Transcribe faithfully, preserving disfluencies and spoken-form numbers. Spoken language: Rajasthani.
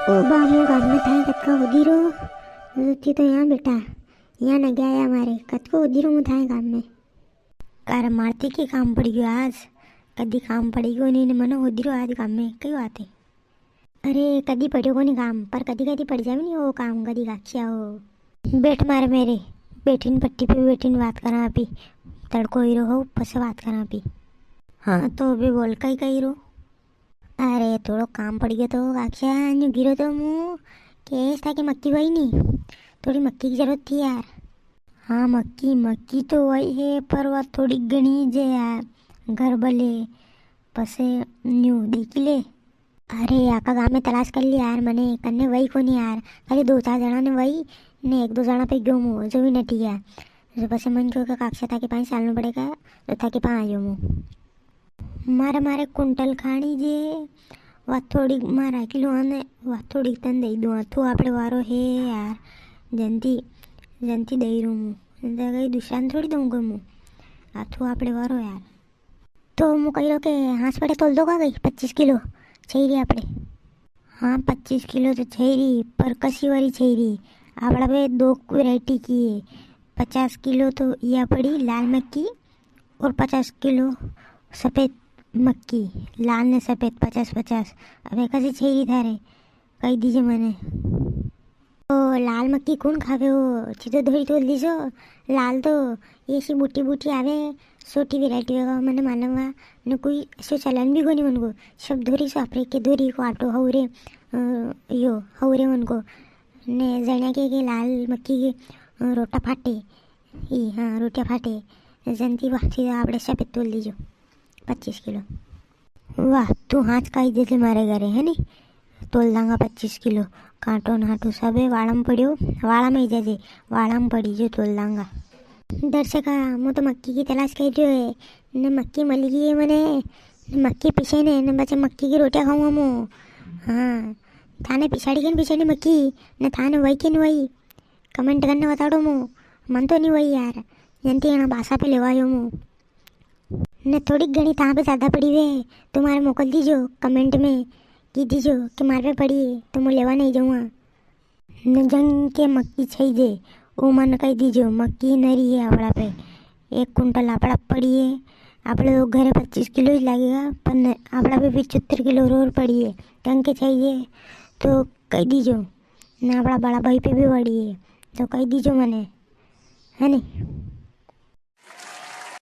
ओ बा, मु गाम में थाए कतका होदी रो, थी तो यहाँ बेटा, यहाँ न गया या मारे, कतको होदी रो मु थाए गाम में। कार मारती की काम पड़ी गयो आज, कदी काम पड़ी गयो नी, ने मने होदी रो आज गाम में, कई बात है? अरे, कदी पड़ियो कोनी काम, पर कदी कदी पड़ जावे नी वो काम, कदी काक्षा हो। बैठ मारे मेरे, बैठीन पट्टी पे बैठीन बात करा आपी, तड़को ही रो हो, पसे बात करा आपी। हाँ, तो अबे बोल, कई कई रो? अरे, थोड़ो काम पड़ गयो तो काक्षा, न्यू गिरो तो मु, केस था कि मक्की वई नी, थोड़ी मक्की की जरूरत थी यार। हाँ, मक्की, मक्की तो वई है, पर वा थोड़ी घणी जे यार, घर बले, पसे न्यू देखी ले। अरे, आका गाम में तलाश कर ली यार मने, कन्ने वई कोनी यार, खाली दो चार जना ने वई, ने एक दो जना पे गयो मु, जो भी नटी गया। जो पसे मन क्यों के काक्षा थाके पाँच साल में पड़ेगा, तो थाके पाँच आयो मु। मारे, मारे कुंटल खानी जे, वा थोड़ी मारा किलो आने, वा थोड़ी तन दे दूँ, आ थू आपड़े वारो है यार, जंती, जंती दे रू मु, जगह दूसरा ने थोड़ी दूंगा मु, आ थू आपड़े वारो यार। तो मु कही रो के हाँस पड़े तोल दोगा कई पच्चीस किलो चाहिए आपड़े। हाँ, पच्चीस किलो तो चाहिए, पर कसी वाली चाहिए। आपड़ा पे दो वैरायटी की है, पचास किलो तो या पड़ी लाल मक्की और पचास किलो सफेद मक्की, लाल ने सफेद पचास पचास। अबे कसी चाहिए थारे, कही दीजे मने। ओ, लाल मक्की कौन खावे हो? सीधो धोरी तोल दीजो। लाल तो ये सी बूटी बूटी आवे, छोटी वैरायटी होगा, मने मालूम हुआ। ने कोई ऐसो चलन भी कोनी उनको। सब धोरी से आपरे के धोरी को आटो हौरे, अ, यो, हौरे उनको। ने जण्या के, के लाल मक्की के, अ, रोटा फाटे। ई, हाँ, रोटियां फाटे। जंती वाह, सीधा आपड़े सफेद तोल दीजो। पच्चीस किलो। वाह, तू हाँच काई दे दे मारे घरे, है नी? तोल दांगा पच्चीस किलो। कांटो नाटो सबे वाड़ा में पड़ियो, वाड़ा में ही जाजे, वाड़ा में पड़ी जो तोल दांगा। दर्शका, मु तो मक्की की तलाश कर रह्यो है, ने मक्की मिल गई है मने, ने मक्की पीसे ने, ने बचे मक्की की रोटियां खाऊंगा मु। हाँ, थाने पिछाड़ी के न पिछाड़ी मक्की, ने थाने वही के न वही। Comment करने बताड़ो मु, मन तो नी वही यार, जंती एना बासा पे लेवायो मु। ने थोड़ी घणी थां पे ज्यादा पड़ी वे, तो मारे मोकल दीजो comment में, की दीजो कि मारे पे पड़ी है, तो मु लेवा नी जाऊँगा। ने जंग के मक्की चाहिए, वो मन कही दीजो, मक्की नरी है आपड़ा पे, एक कुंटल आपड़ा पड़ी है, आपड़े तो घरे पच्चीस किलो ही लगेगा, पर न-, आपड़ा पे पिचहत्तर किलो और पड़ी है, जंग के चाहिए, तो कही दीजो, ने आपड़ा बड़ा भाई पे भी पड़ी है, तो कही दीजो मने, है नी?